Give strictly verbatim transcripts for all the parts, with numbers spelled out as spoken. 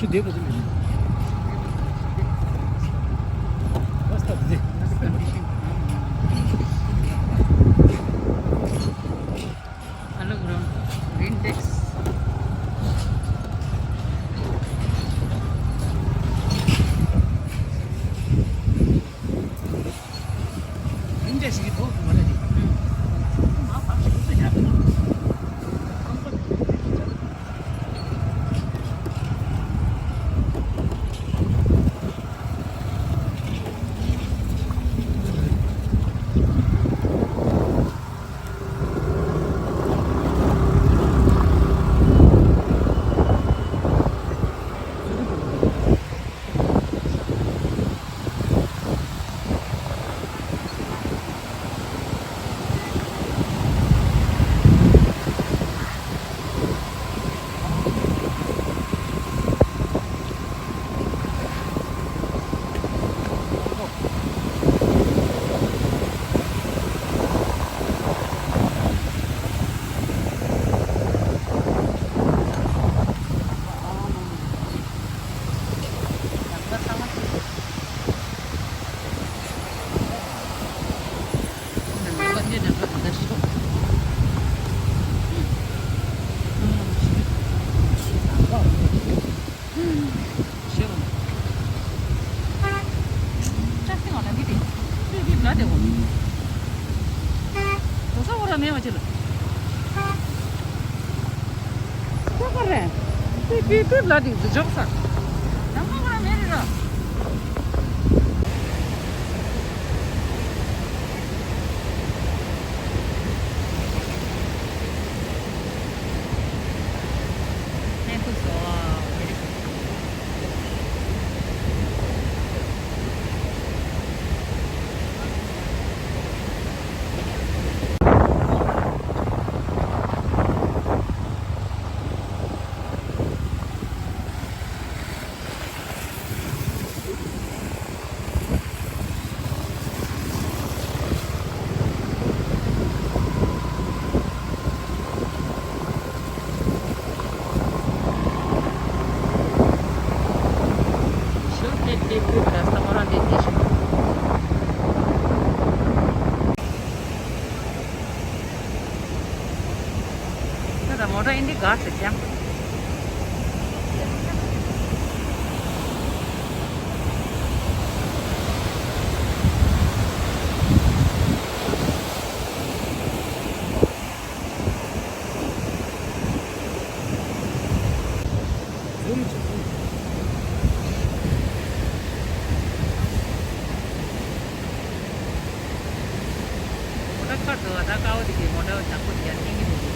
What's up? Hello, ground. Green text. ཁོ་ཁོ་རེད། པི་པི་པི་ལ་དེ་འཇོག་ས། ནམ་ཁོ་ཁོ་ར་མེད་རེད་ར། ཧེ་ཁུ་སོ། ད་ད་མོ་ཊ་ཨིན་དི་ག་ཟེར་ཀྱང་། མོ་ཊ་ཁར་འདུག་ཨ། ད་དཀར་པོ་དེ་གའི་མོ་ཊ་དྲག་པོ་དེ་ཡར་འཐེན་གྱི་འདུག་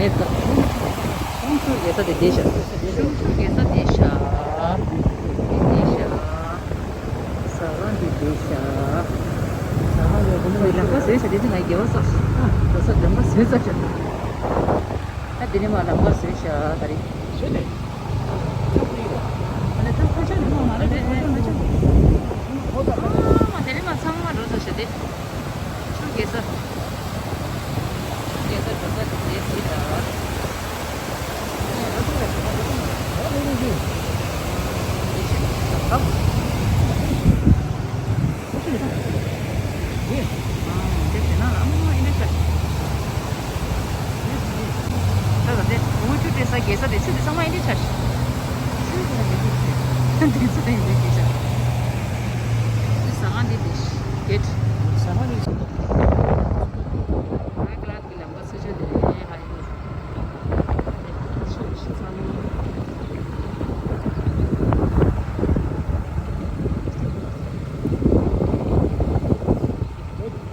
ཆུང་ཆུང་རྒྱལ་ས་དེ་བསྡད་ཤག་ཆུང་ཆུང་རྒྱལ་ས་བསྡད་ཤག་འདི་བསྡད་ཤག་ཟ་ཁང་འདི་བསྡད་ཤག་ཟ་ཁང་ལ་སྒོ་མོ་ལ་ལམ་ཁ་བཟོས་ཤག་དེ་ཚོ་ང་རྒྱལ་བ་སོགས་ཨ་གོ་ས་ལམ་ཁ་བཟོས་ཚར་ཤག་ད་དེ་ནས་མར་ལམ་ཁ་བཟོས་ཤག་ད་རེད། ཨ་ནི་ད་ཁ་ཆག་ནི་མ་མ་རེད་ད་ཁ་ཆག་ཨ་མ་དེ་ནས་མར་ཚང་མ་འགྲོ་ཚར་ཤག་དེ། ཆུ་རྒྱལ་ས། ཆུ་རྒྱལ་ས་འགྲོ་ས་དེ་འདྲའི་ཟིན་ལ། ད་ལྟ་དེ་བུ་ཆུ་རྒྱལ་ས་རྒྱལ་ས་དེ་ཆུ་དེ་ཚང་མ་ཨེ་འདྲའི་ཆགས་ཤག་ཆུ་དེ་ཚོ་དེ་ཡིན་པའི་རྒྱལ་ས། དེ་ཟ་ཁང་འདི་དེ་གེ་ཊི། ཟ་ཁང་འདི་ཟ་ཁང་། ལམ་ཁ་ཚུར་ཕྱོགས་དེ་རེད་ཧ་ཡོད། ཕྱོགས་བཞི་ཚང་མ།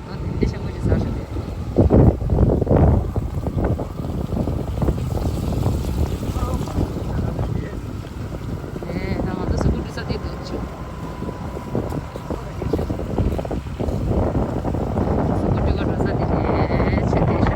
ང་དེ་འདྲ་ཤ་མོ་ཅིག་ཟ་ཤོག་དེ། ཨེ་ད་ང་ཚོ་གཟུགས་པོ་འགྲོ་ས་དེ་འདུག་ཆུ། གཟུགས་པོ་འགྲོ་ག་འགྲོ་ས་དེ་རེད་ཆེ་དེ་ཤ།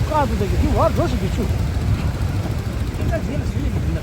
ཀ་དུ་དག་གི་དུ་བར་འགྲོ་ཞིག་གི་ཆུ། ཁྱེད་ཀ་རྗེས་ལ་ཞུ་ཡི་མི་འདུག་ན།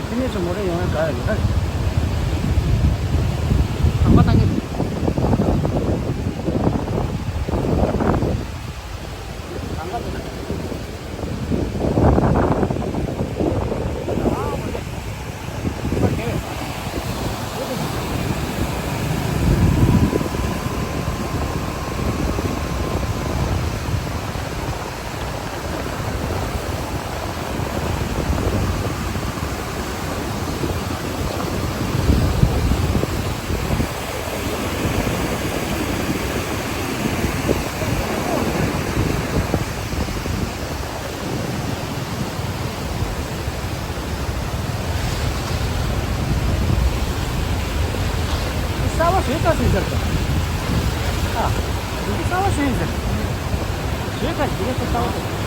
ཁྱེད་གཉིས་ཚོ་མོ་རེ་ཡོང་ཡ་ག་ཡ་ཡོད་ད། ཁང་པ་བཏང་གི་འདུག་ཁང་པ་བཏང་གསར་པ་བཟོས་ད་ཟེར་ཟེར་གི། ཨ། འདི་གསར་པ་བཟོས་ཟེར། བཟོས་ད་འདི་ག་གསར་པ་ཟེར།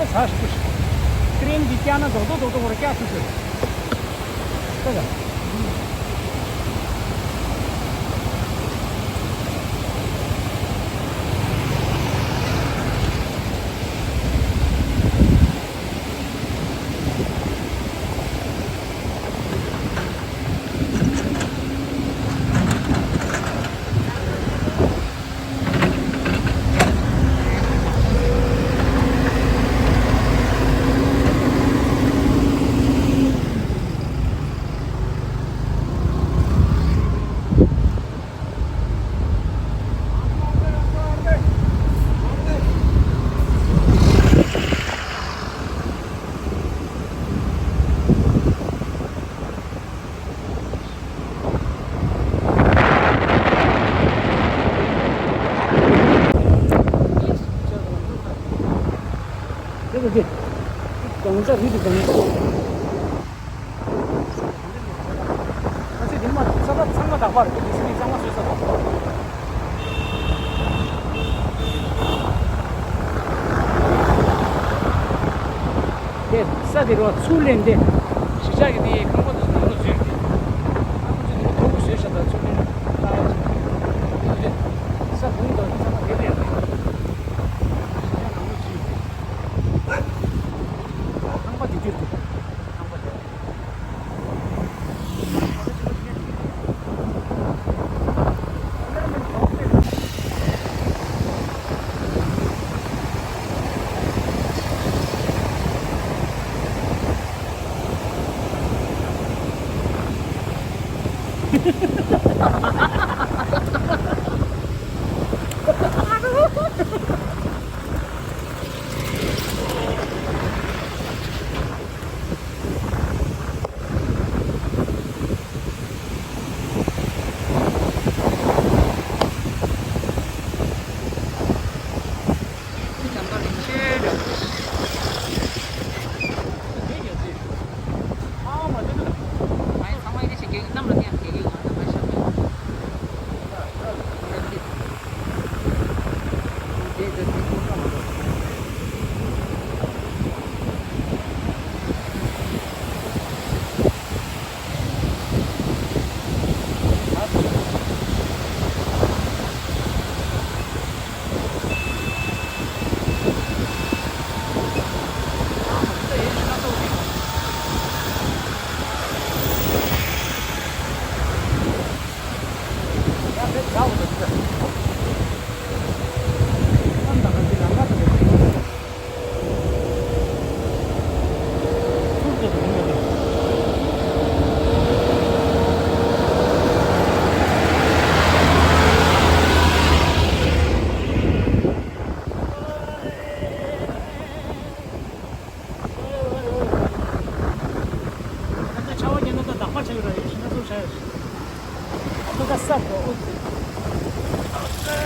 ཚ་ཞིག་ཀྲེན་གྱིས་བཀྱག་ན་རྡོག་རྡོག་རྡོག་རྡོག་ར་བཀྱག་ཐུབ་ཟེར། ད་ད། དེ་ཚོ་དེ། གང་ཟག་རིགས་དེ་གང་ཟག་ཁ་ཚིག་དེ་མ་ས་ད་ཚང་མ་དག་པར་དེ་དེ་ཚོ་ནི་གཙང་མ་བཟོས་ས་དང་། དེ་ས་དེ་རུ་ཚུར་ལེན་ཏེ། གཞིས་ཆགས་ཀྱི་དེ་ཁང་པ་དེ་ནང་ལ་བཟོས་ཏེ། ཁང་པ་ཚོ་དེ་མཐོ་པོ་བཟོས་ཤག་ད་ཚུར་ལེན་བཏང་ཡག་ཅིག་ས་བུན་དང་དེ་ཚང་མ་དེ་ལ་ཡང་ཡོད། གཞིས་ཆགས་ནང་ལ་བཟོས་ཏེ། ཁང་པ་དེ་བསྒྱུར་ཏེ། ཁང་པ་དེ། ད་ལྟ་ཆར་པ་བརྒྱབ་ན་ད་འདག་པ་ཆགས་ཀྱི་རེད། ཞིང་ཁ་ཚུར་ཆགས་ཡོད། ཨ་ཁུ་ད་ས་གོ་ཨུ་ཙི།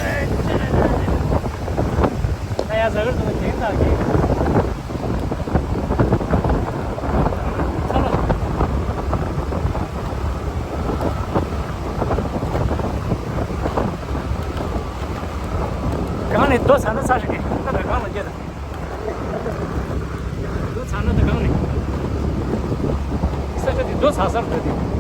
ད་ཡ་ཟ་གར་དུ་གྱེན་དང་གྱེན། ཚ་ལ། གང་ནས་རྡོ་ཟ་ན་ཚ་ཞིག་གི་ད་ད་གང་ལ་སྐྱེ་ད། རྡོ་ཚ་ན་ད་གང་ནས། ས་ཆ་དེ་རྡོ་ཚ་སར་འགྲོ་དེ།